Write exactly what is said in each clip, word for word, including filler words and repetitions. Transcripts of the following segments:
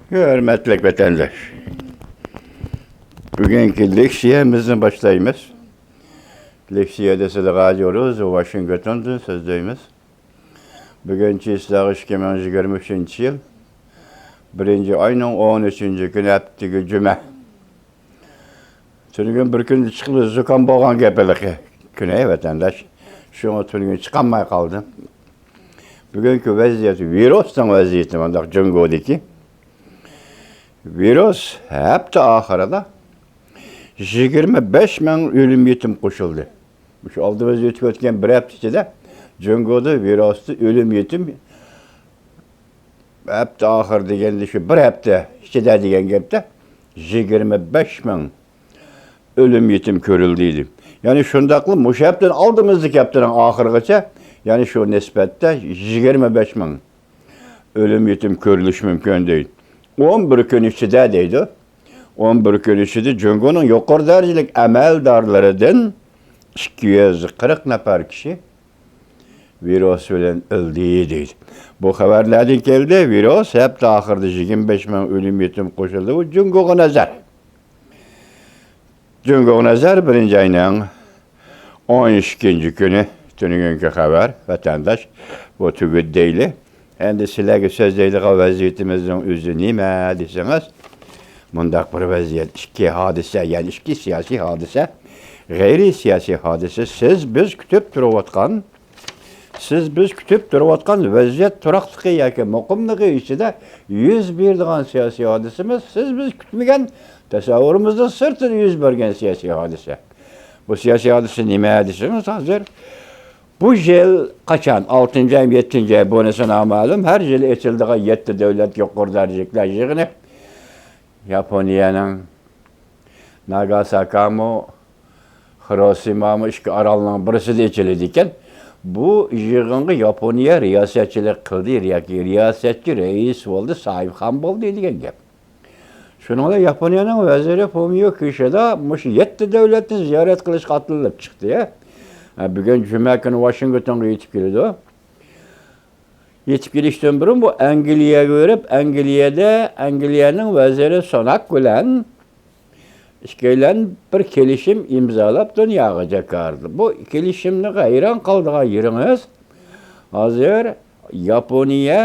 ھۆرمەتلىك ۋەتەنداش، بۈگۈنكى لېكسىيەمىزنى باشلايمىز. لېكسىيەدە سىلىگە رادىيو روزا ۋاشىنگتوندىن سۆزلەيمىز. بۈگۈن چىسلاغ ئىككى مىڭ يىگىرمە ئۈچىنچى يىل، بىرىنچى ئاينىڭ ئون ئۈچىنچى كۈنى، ھەپتىگە جۈمە. تۈنۈگۈن بىر كۈندە چىقىپ زۇكام بولغان گەپ ھېلىقى كۈنى، ۋەتەنداش. شۇڭا تۈنۈگۈن چىقالماي قالدىم. بۈگۈنكى ۋەزىيەت، ۋىرۇسنىڭ ۋەزىيىتى مۇنداق جۇڭگودىكى. ۋىرۇس ھەپتە ئاخىرىدا يىگىرمە بەش مىڭ ئۆلۈم يېتىم قوشۇلدى. شۇ ئالدىمىزدا ئۆتۈپ ئۆتكەن بىر ھەپتە ئىچىدە جۇڭگودا ۋىرۇستا ئۆلۈم يېتىم، ھەپتە ئاخىرى دېگەندە شۇ بىر ھەپتە ئىچىدە دېگەن گەپتە يىگىرمە بەش مىڭ ئۆلۈم يېتىم كۆرۈلدى دېدى. يەنى شۇنداقلا مۇشۇ ھەپتىنىڭ ئالدىمىزدىكى ھەپتىنىڭ ئاخىرىغىچە، يەنى شۇ نىسبەتتە يىگىرمە بەش مىڭ ئۆلۈم يېتىم كۆرۈلۈشى مۇمكىن دەيدۇ. ئون بىر كۈن ئىچىدە دەيدۇ. ئون بىر كۈن ئىچىدە جۇڭگونىڭ يۇقىرى دەرىجىلىك ئەمەلدارلىرىدىن ئىككى يۈز قىرىق نەپەر كىشى ۋىرۇس بىلەن ئۆلدى دەيدۇ. بۇ خەۋەرلەردىن كەلدى، ۋىرۇس ھەپتە ئاخىرىدا يىگىرمە بەش مىڭ ئۆلۈم يېتىم قوشۇلدى. بۇ جۇڭگوغا نەزەر. جۇڭگوغا نەزەر، بىرىنچى ئاينىڭ ئون ئىككىنچى كۈنى، تۈنۈگۈنكى خەۋەر، ۋەتەنداش، بۇ تۈگىدى دەيلى. ئەمدى سىلەرگە سۆزلەيدىغان ۋەزىيىتىمىزنىڭ ئۆزى نېمە دېسىڭىز، مۇنداق بىر ۋەزىيەت، ئىككى ھادىسە، يەنى ئىككى سىياسىي ھادىسە، غەيرىي سىياسىي ھادىسە، سىز بىز كۈتۈپ تۇرۇۋاتقان، سىز بىز كۈتۈپ تۇرۇۋاتقان ۋەزىيەت تۇراقلىقى ياكى مۇقىملىقى ئىچىدە يۈز بېرىدىغان سىياسىي ھادىسىمىز، سىز بىز كۈتمىگەن، تەسەۋۋۇرىمىزنىڭ سىرتىدا يۈز بەرگەن سىياسىي ھادىسە. بۇ سىياسىي ھادىسە نېمە دېسىڭىز، ھازىر بۇ يىل قاچان، ئالتىنچى ئايمۇ، يەتتىنچى ئاي، بۇنىسى نامەلۇم، ھەر يىلى ئېچىلىدىغان يەتتە دۆلەت يۇقىرى دەرىجىلىكلەر يىغىنى ياپونىيەنىڭ ناگاساكامۇ، خىروشىمامۇ ئىككى ئارالنىڭ بىرسىدە ئېچىلىدىكەن. بۇ يىغىنغا ياپونىيە رىياسەتچىلىك قىلدى ياكى رىياسەتچى رەئىس بولدى، ساھىبخان بولدى دېگەن گەپ. شۇنىڭ بىلەن ياپونىيەنىڭ ۋەزىرى فۇمىيو كىشىدا مۇشۇ يەتتە دۆلەتنى زىيارەت قىلىشقا ئاتلىنىپ چىقتى. ھە، بۈگۈن جۈمە كۈنى ۋاشىنگتونغا يېتىپ كېلىدۇ. يېتىپ كېلىشتىن بۇرۇن بۇ ئەنگلىيەگە بېرىپ، ئەنگلىيەدە، ئەنگلىيەنىڭ ۋەزىرى سۇناك بىلەن ئىككىيلەن بىر كېلىشىم ئىمزالاپ دۇنياغا جاكاردى. بۇ كېلىشىمنى ھەيران قالىدىغان يېرىڭىز، ھازىر ياپونىيە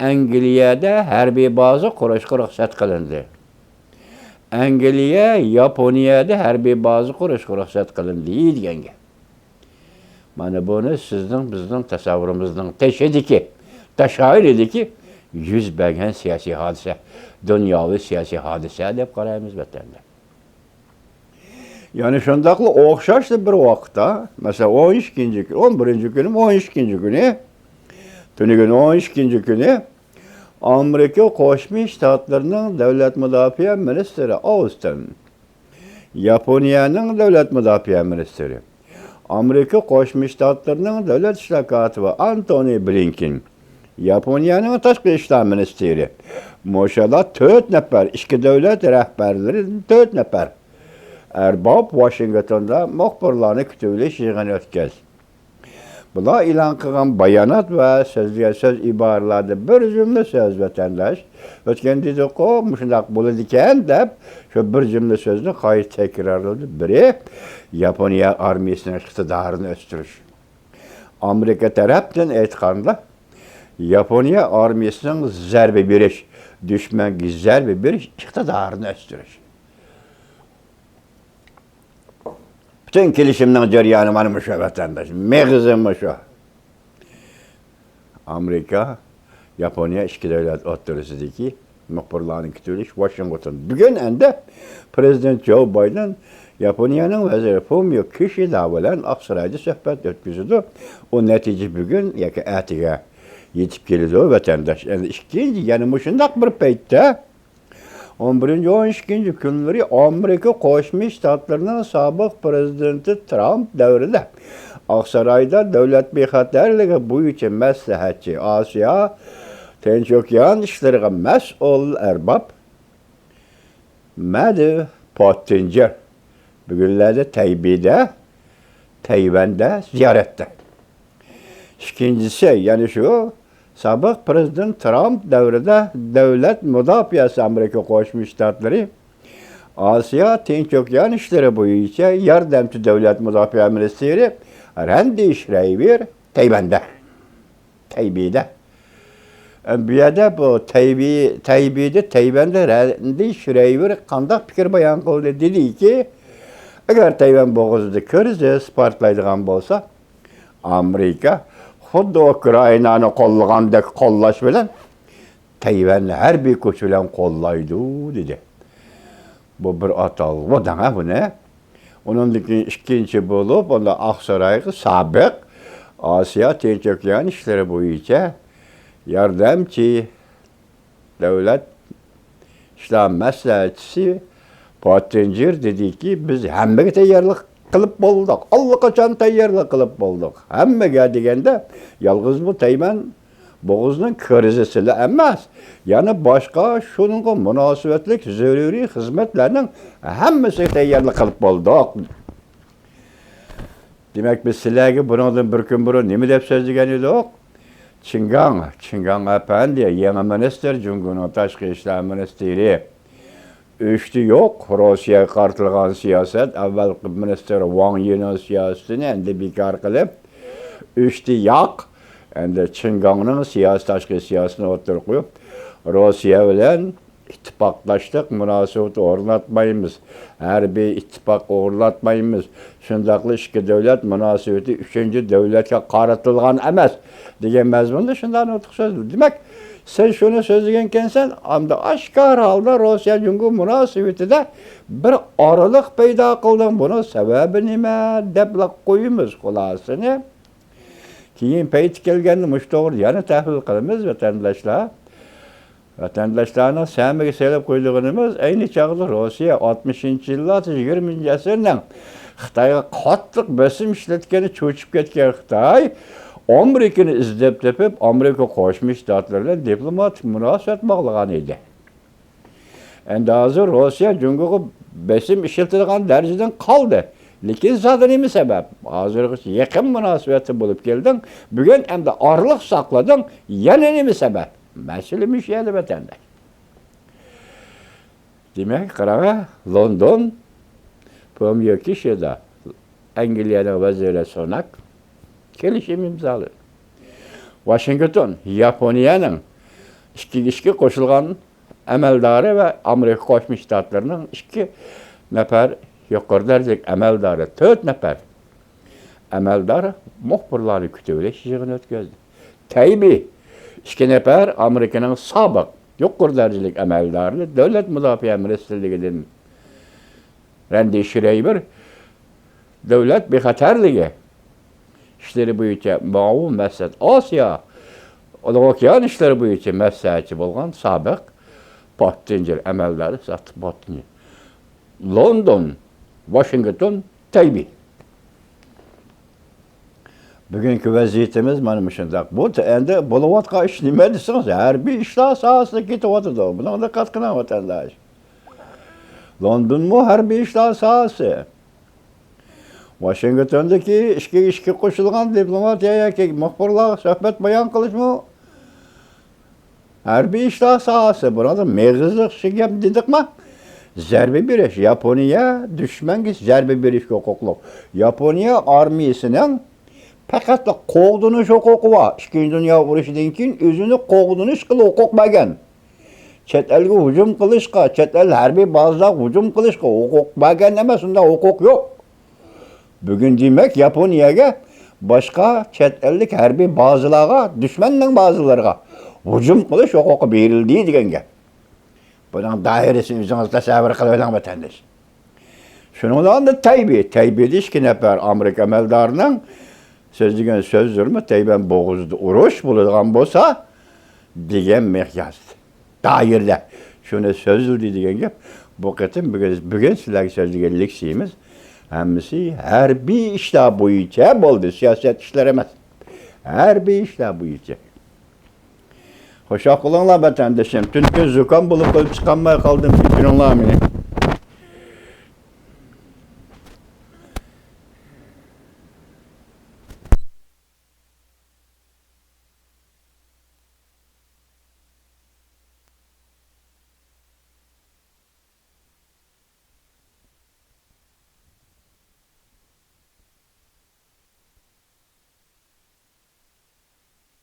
ئەنگلىيەدە ھەربىي بازا قۇرۇشقا رۇخسەت قىلىندى. ئەنگلىيە ياپونىيەدە ھەربىي بازا قۇرۇشقا رۇخسەت قىلىندى دېگەن گەپ. مانا بۇنى سىزنىڭ، بىزنىڭ تەسەۋۋۇرىمىزنىڭ تېشىدىكى، تەشەيىنىدىكى يۈز بەرگەن سىياسىي ھادىسە، دۇنياۋى سىياسىي ھادىسە دەپ قارايمىز ۋەتەندە. يەنە شۇنداقلا ئوخشاشلا بىر ۋاقىتتا، مەسىلەن، ئون ئىككىنچى كۈنى، ئون بىرىنچى كۈنى، ئون ئىككىنچى كۈنى، تۈنۈگۈن ئون ئىككىنچى كۈنى ئامېرىكا قوشما شتاتلىرىنىڭ دۆلەت مۇداپىئە مىنىستىرى ئاۋستىن، ياپونىيەنىڭ دۆلەت مۇداپىئە مىنىستىرى، ئامېرىكا قوشما شتاتلىرىنىڭ دۆلەت ئىشلار كاتىپى ئانتونى بلىنكېن، ياپونىيەنىڭ تاشقى ئىشلار مىنىستىرى، مۇشۇلار تۆت نەپەر، ئىككى دۆلەت رەھبەرلىرى، تۆت نەپەر ئەرباب ۋاشىنگتوندا مۇخبىرلارنى كۈتۈۋېلىش يىغىنى ئۆتكەزدى. بۇلار ئېلان قىلغان بايانات ۋە سۆزلىگەن سۆز ئىبارىلەردە بىر جۈملە سۆز، ۋەتەنداش، ئۆتكەندە دېدۇققۇ، مۇشۇنداق بولىدىكەن دەپ، شۇ بىر جۈملە سۆزنى قايتا تەكرارلىدى. بىرى، ياپونىيە ئارمىيىسىنىڭ ئىقتىدارىنى ئۆستۈرۈش. ئامېرىكا تەرەپتىن ئېيتقاندا، ياپونىيە ئارمىيىسىنىڭ زەربە بېرىش، دۈشمەنگە زەربە بېرىش ئىقتىدارىنى ئۆستۈرۈش. پۈتۈن كېلىشىمنىڭ جەريانى مانا مۇشۇ، ۋەتەنداش. مېغىزى مۇشۇ. ئامېرىكا، ياپونىيە ئىككى دۆلەت ئوتتۇرىسىدىكى مۇخبىرلارنى كۈتۈۋېلىش ۋاشىنگتون. بۈگۈن ئەندى پىرېزىدېنت جو بايدېن ياپونىيەنىڭ ۋەزىرى فۇمىيو كىشىدا بىلەن ئاقسارايدا سۆھبەت ئۆتكۈزىدۇ. ئۇ نەتىجە بۈگۈن ياكى ئەتىگە يېتىپ كېلىدۇ، ۋەتەنداش. ئەندى ئىككىنچى، يەنە مۇشۇنداق بىر پەيتتە، ئون بىرىنچى، ئون ئىككىنچى كۈنلىرى ئامېرىكا قوشما شتاتلىرىنىڭ سابىق پىرېزىدېنتى ترامپ دەۋرىدە ئاقسارايدا دۆلەت بىخەتەرلىكى بويىچە مەسلىھەتچى، ئاسىيا، تىنچ ئوكيان ئىشلىرىغا مەسئۇل ئەرباب مەدىۋ پوتتىنجېر بۈگۈنلەردە تەيبېيدە، تەيۋەندە زىيارەتتە. ئىككىنچىسى، يەنە شۇ سابىق پىرېزىدېنت ترامپ دەۋرىدە دۆلەت مۇداپىئەسى ئامېرىكا قوشما شتاتلىرى ئاسىيا تىنچ ئوكيان ئىشلىرى بويىچە ياردەمچى دۆلەت مۇداپىئە مىنىستىرى رەندى شرەيۋېر تەيۋەندە. تەيبېيدە. بۇ يەردە بۇ تەيبېي، تەيبېيدە، تەيۋەندە رەندى شرەيۋېر قانداق پىكىر بايان قىلدى؟ دېدىكى، ئەگەر تەيۋەن بوغۇزىدا كىرىزىس پارتلايدىغان بولسا، ئامېرىكا خۇددى ئۇكرائىنانى قوللىغاندەك قوللاش بىلەن تەيۋەننى ھەربىي كۈچ بىلەن قوللايدۇ، دېدى. بۇ بىر ئاتالغۇ دەڭە بۇنى. ئۇنىڭدىن كېيىن ئىككىنچى بولۇپ، ئۇندا ئاقسارايغا سابىق ئاسىيا تىنچ ئوكيان ئىشلىرى بويىچە ياردەمچى دۆلەت ئىشلار مەسلىھەتچىسى پاتىنجېر دېدىكى، بىز ھەممىگە تەييارلىق قىلىپ بولدۇق، ئاللىقاچان تەييارلىق قىلىپ بولدۇق. ھەممىگە دېگەندە، يالغۇز بۇ تەيۋەن بوغۇزىنىڭ كىرىزىسىلا ئەمەس، يەنە باشقا شۇنىڭغا مۇناسىۋەتلىك زۆرۈرىي خىزمەتلەرنىڭ ھەممىسىگە تەييارلىق قىلىپ بولدۇق. دېمەك، بىز سىلەرگە بۇنىڭدىن بىر كۈن بۇرۇن نېمە دەپ سۆزلىگەن ئىدۇق؟ چىڭگاڭ، چىڭگاڭ ئەپەندى، يېڭى مىنىستىر، جۇڭگونىڭ تاشقى ئىشلار مىنىستىرى. ئۈچتە يوق، روسىيەگە قارىتىلغان سىياسەت، ئەۋۋەلقى مىنىستىر ۋاڭ يىنىڭ سىياسىتىنى ئەمدى بىكار قىلىپ، ئۈچتە ياق، ئەمدى چىڭگاڭنىڭ سىياسىي، تاشقى سىياسىتىنى ئوتتۇرىغا قويۇپ، روسىيە بىلەن ئىتتىپاقداشلىق مۇناسىۋىتى ئورناتمايمىز، ھەربىي ئىتتىپاق ئورناتمايمىز، شۇنداقلا ئىككى دۆلەت مۇناسىۋىتى ئۈچىنچى دۆلەتكە قارىتىلغان ئەمەس، دېگەن مەزمۇندا شۇنداق نۇتۇق سۆزلىدى. دېمەك، سەن شۇنى سۆزلىگەنكەنسەن، ئەمدى ئاشكارا ھالدا روسىيە جۇڭگو مۇناسىۋىتىدە بىر ئارىلىق پەيدا قىلدىڭ، بۇنىڭ سەۋەبى نېمە؟ دەپلا قويىمىز خۇلاسىنى. كېيىن پەيتى كەلگەندە مۇشۇ توغرىدا يەنە تەھلىل قىلىمىز، ۋەتەنداشلار. ۋەتەنداشلارنىڭ سەمىگە سېلىپ قويىدىغىنىمىز، ئەينى چاغدا روسىيە ئاتمىشىنچى يىللاردا، يىگىرمىنچى ئەسىرنىڭ خىتايغا قاتتىق بېسىم ئىشلەتكەندە چۆچۈپ كەتكەن خىتاي ئامېرىكىنى ئىزدەپ تېپىپ، ئامېرىكا قوشما شتاتلىرى بىلەن دىپلوماتىك مۇناسىۋەت باغلىغان ئىدى. ئەمدى ھازىر روسىيە جۇڭگوغا بېسىم ئىشلىتىدىغان دەرىجىدىن قالدى. لېكىن زادى نېمە سەۋەب؟ ھازىرغىچە يېقىن مۇناسىۋەتتە بولۇپ كەلدىڭ، بۈگۈن ئەمدى ئارىلىق ساقلىدىڭ، يەنە نېمە سەۋەب؟ مەسىلە مۇشۇ يەردە، ۋەتەنداش. دېمەك، قاراڭە، لوندون، فومىيو كىشىدا، ئەنگلىيەنىڭ ۋەزىرى سۇناك كېلىشىم ئىمزالىدى. ۋاشىنگتون، ياپونىيەنىڭ ئىككىگە ئىككى قوشۇلغان ئەمەلدارى ۋە ئامېرىكا قوشما شتاتلىرىنىڭ ئىككى نەپەر يۇقىرى دەرىجىلىك ئەمەلدارى، تۆت نەپەر ئەمەلدار مۇخبىرلارنى كۈتۈۋېلىش يىغىنى ئۆتكۈزدى. تەيبېي، ئىككى نەپەر ئامېرىكىنىڭ سابىق يۇقىرى دەرىجىلىك ئەمەلدارى، دۆلەت مۇداپىئە مىنىستىرلىكىدىن رەندى شرەيۋېر، دۆلەت بىخەتەرلىكى ئىشلىرى بويىچە مۇئاۋىن مەسلىھەت، ئاسىيا ئوكيان ئىشلىرى بويىچە مەسلىھەتچى بولغان سابىق پاتتىنجېر ئەمەلدارى، ساختىپاتتىنجېر. لوندون، ۋاشىنگتون، تەيبېي. بۈگۈنكى ۋەزىيىتىمىز مانا مۇشۇنداق. بۇ ت-، ئەمدى بولۇۋاتقان ئىش نېمە دېسىڭىز، ھەربىي ئىشلار ساھەسىدە كېتىۋاتىدۇ. بۇنىڭغا دىققەت قىلىڭ، ۋەتەنداش. لوندونمۇ ھەربىي ئىشلار ساھەسى. ۋاشىنگتوندىكى ئىككىگە ئىككى قوشۇلغان دىپلوماتىيە ياكى مۇخبىرلارغا سۆھبەت بايان قىلىشمۇ ھەربىي ئىشلار ساھەسى. بۇنىڭدا مېغىزلىق شۇ گەپ دېدۇقما؟ زەربە بېرىش. ياپونىيە دۈشمەنگە زەربە بېرىشكە ھوقۇقلۇق. ياپونىيە ئارمىيىسىنىڭ پەقەتلا قوغدىنىش ھوقۇقى بار. ئىككىنچى دۇنيا ئۇرۇشىدىن كېيىن ئۆزىنى قوغدىنىشقىلا ھوقۇق بەرگەن. چەت ئەلگە ھۇجۇم قىلىشقا، چەت ئەل ھەربىي بازىلارغا ھۇجۇم قىلىشقا ھوقۇق بەرگەن ئەمەس، ئۇنداق ھوقۇق يوق. بۈگۈن دېمەك، ياپونىيەگە باشقا چەت ئەللىك ھەربىي بازىلارغا، دۈشمەننىڭ بازىلىرىغا ھۇجۇم قىلىش ھوقۇقى بېرىلدى دېگەن گەپ. بۇنىڭ دائىرىسىنى ئۆزىڭىز تەسەۋۋۇر قىلىۋېلىڭ، ۋەتەنداش. شۇنىڭ بىلەن ئەمدى تەيبېي، تەيبېيدە ئىككى نەپەر ئامېرىكا ئەمەلدارىنىڭ سۆزلىگەن سۆزلىرىمۇ تەيۋەن بوغۇزىدا ئۇرۇش بولىدىغان بولسا دېگەن مىقياس، دائىرىدە شۇنى سۆزلىدى دېگەن گەپ. بۇ قېتىم بۈگۈن، بۈگۈن سىلەرگە سۆزلىگەن لېكسىيىمىز ھەممىسى ھەربىي ئىشلار بويىچە بولدى، سىياسەت ئىشلىرى ئەمەس. ھەربىي ئىشلار بويىچە. خۇشال بولۇڭلار، ۋەتەندىشىم. تۈنۈگۈن زۇكام بولۇپ قېلىپ چىقالماي قالدىم، كەچۈرۈڭلار مېنى.